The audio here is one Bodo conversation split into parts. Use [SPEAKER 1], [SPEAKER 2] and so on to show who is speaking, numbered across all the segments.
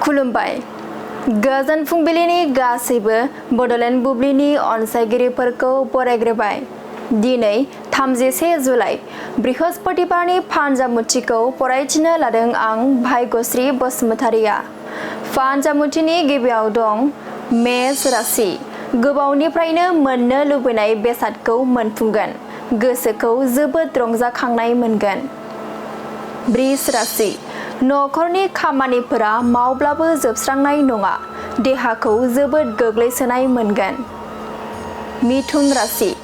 [SPEAKER 1] खुलुमबाय। गोजोन फुंबिलिनि गासैबो बड'लेण्ड बुब्लिनि अनसायगिरिफोरखौ बरायग्रोबाय। दिनै 31 जुलाइ बृहस्पतिबारनि फानजामुथिखौ फरायथिनो लादों आं भाग्यश्री बसुमतारिया। फानजामुथिनि गिबियाव दं मेष राशि। गोबावनिफ्रायनो मोननो लुबैनाय बेसादखौ मोनफुंगोन। गोसोखौ जोबोद रंजाखांनाय मोनगोन। वृष राशि। नखरनि खामानिफोरा मावब्लाबो जोबस्रांनाय नङा। देहाखौ जोबोद गोग्लैसोनाय मोनगोन। मिथुन राशि।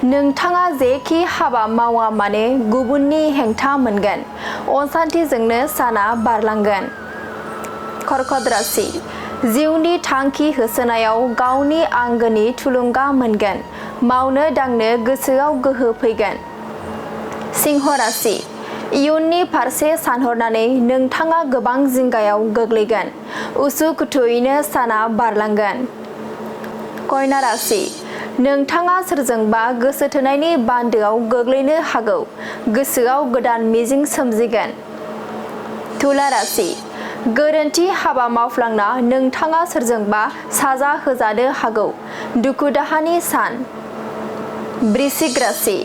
[SPEAKER 1] नोंथाङा जेखि हाबा मावा मानो गुबुननि हेंथा मोनगोन। असान्थिजोंनो साना बारलांगोन। कर्कट राशि। जिउनि थांखि होसोनायाव गावनि आंगोनि थुलुंगा मोनगोन। मावनो दांनो गोसोआव गोहो फैगोन। सिंह राशि। इयुननि फारसे सानहरनानै नोंथाङा गोबां जिंगायाव गोग्लैगोन। उसुखुथुयैनो साना बारलांगोन। कन्या राशि। नोंथाङा सोरजोंबा गोसो थोनायनि बान्दोआव गोग्लैनो हागौ। गोसोआव गोदान मिजिं सोमजिगोन। तुला राशि। गोरोन्थि हाबा मावफ्लांना नोंथाङा सोरजोंबा साजा होजानो हागौ। दुखु दाहानि सान। वृश्चिक राशि।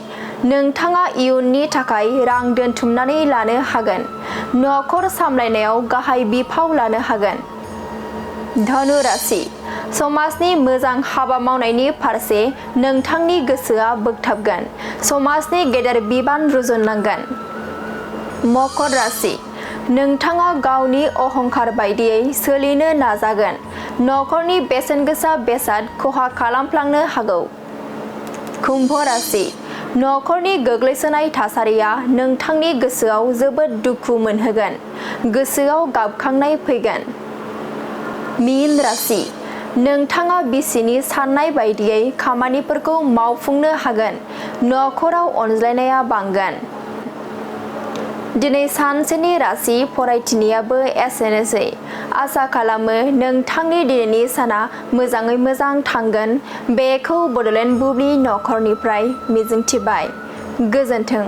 [SPEAKER 1] नोंथाङा इयुननि थाखाय रां दोनथुमनानै लानो हागोन। नखर सामलायनायाव गाहाय बिफाव लानो हागोन। धनु राशि। समाजनि मोजां हाबा मावनायनि फारसे नोंथांनि गोसोआ बोगथाबगोन। समाजनि गेदेर बिबान रुजुननांगोन। मकर राशि। नोंथाङा गावनि अहंखार बायदियै सोलिनो नाजागोन। नखरनि बेसेनगोसा बेसाद खहा खालामफ्लांनो हागौ। कुम्भ राशि। नखरनि गोग्लैसोनाय थासारिया नोंथांनि गोसोआव जोबोद दुखु मोनहोगोन। गोसोआव गाबखांनाय फैगोन। मीन राशि। नोंथाङा बिसिनि साननाय बायदियै खामानिफोरखौ मावफुंनो हागोन। नखराव अनज्लायनाया बांगोन। दिनै सानसेनि राशि फरायथिनायाबो एसेनोसै। आसा खालामो नोंथांनि दिनैनि साना मोजाङै मोजां थांगोन। बेखौ बड'लेण्ड बुब्लि नखरनिफ्राय मिजिंथिबाय। गोजोन्थों।